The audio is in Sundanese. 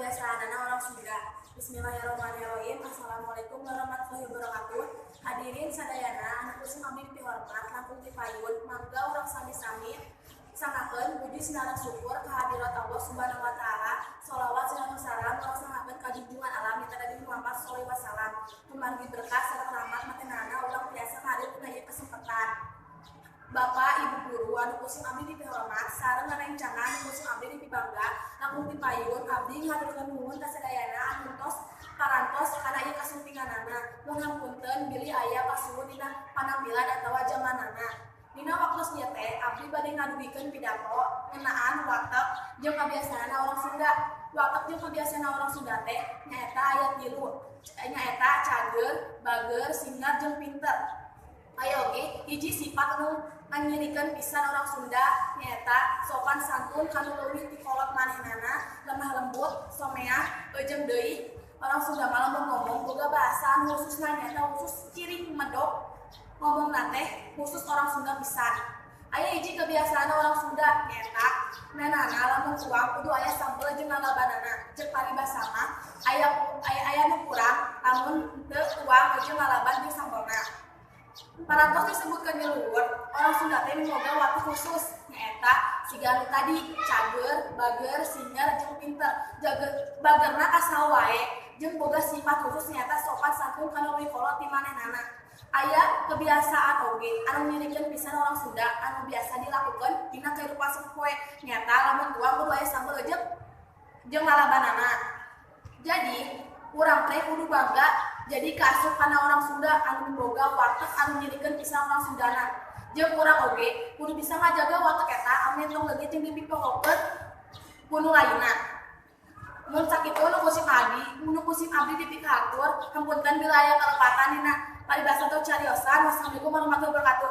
Kebiasaanana orang Sunda. Bismillahirrahmanirrahim. Assalamualaikum warahmatullahi wabarakatuh. Hadirin sadayana anu ku sim abdi dipihormat, langkung ti payun mangga urang sami-sami sanggakeun puji sinareng syukur kehadirat Allah Subhanahu wa Taala. Sholawat sareng salam urang sanggakeun ka junjungan alam nyaeta Nabi Muhammad sallallahu alaihi wasallam. Kumargi berkah sareng rahmat matenana urang tiasa hadir dina ieu kesempatan. Bapak, Ibu guru anu ku sim abdi dipihormat sareng rerencangan anu ku sim abdi dipibangga, langkung ti payun abdi ngahaturkeun nuhun ka sadayana anu tos parantos kana ieu kasumpinganana. Mohon hapunten bilih aya kasuhun dina panampilan atawa jamanana. Dina waktos ieu teh abdi bade ngadugikeun pidato ngeunaan watek jeung kabiasaanana orang Sunda. Watek jeung kabiasaan orang Sunda teh nyaeta aya tilu, nyaeta cageur, bager, singer jeung pinter. Aya oge hiji sifat anu nganyirikeun pisan orang Sunda, nyaeta sopan santun kanu leuwih ti kolot manehnana, lemah lembut, someah, jeung deui orang Sunda mah lamun ngomong boga bahasa anu khususna, nyaeta khusus ciring medok ngomongna teh khusus orang Sunda pisan. Aya hiji kebiasaan orang Sunda, nyaeta manehna lamun tuang kudu aya sambel jeung lalabanana. Ceuk paribasa mah aya aya aya nu kurang lamun teu tuang jeung lalaban jeung sambelna. Parantos disebutkeun di luhur, orang Sunda teh miboga watak khusus, nyaeta siga anu tadi, cageur, bager, singer jeung pinter. Jager bagerna ka saha wae jeung boga sifat khusus, nyaeta sopan santun kana leuwih kolot ti manehnana. Aya kebiasaan oge anu nyirikeun pisan orang Sunda anu biasa dilakukeun dina kehidupan sapopoe, nyaeta lamun tuang kudu aya sambel jeung lalabanana. Jadi urang teh kudu bangga jadi kaasup kana orang Sunda anu miboga watek anu nyirikeun pisan orang Sundana. Jeung urang oge kudu bisa ngajaga watek eta ameh tong leungit jeung dipipohokeun ku nu lainna. Mun sakitu nu ku sim abdi dipikahatur, hapunten bila aya kalepatan dina paribasa atau cariosan. Wassalamualaikum warahmatullahi wabarakatuh.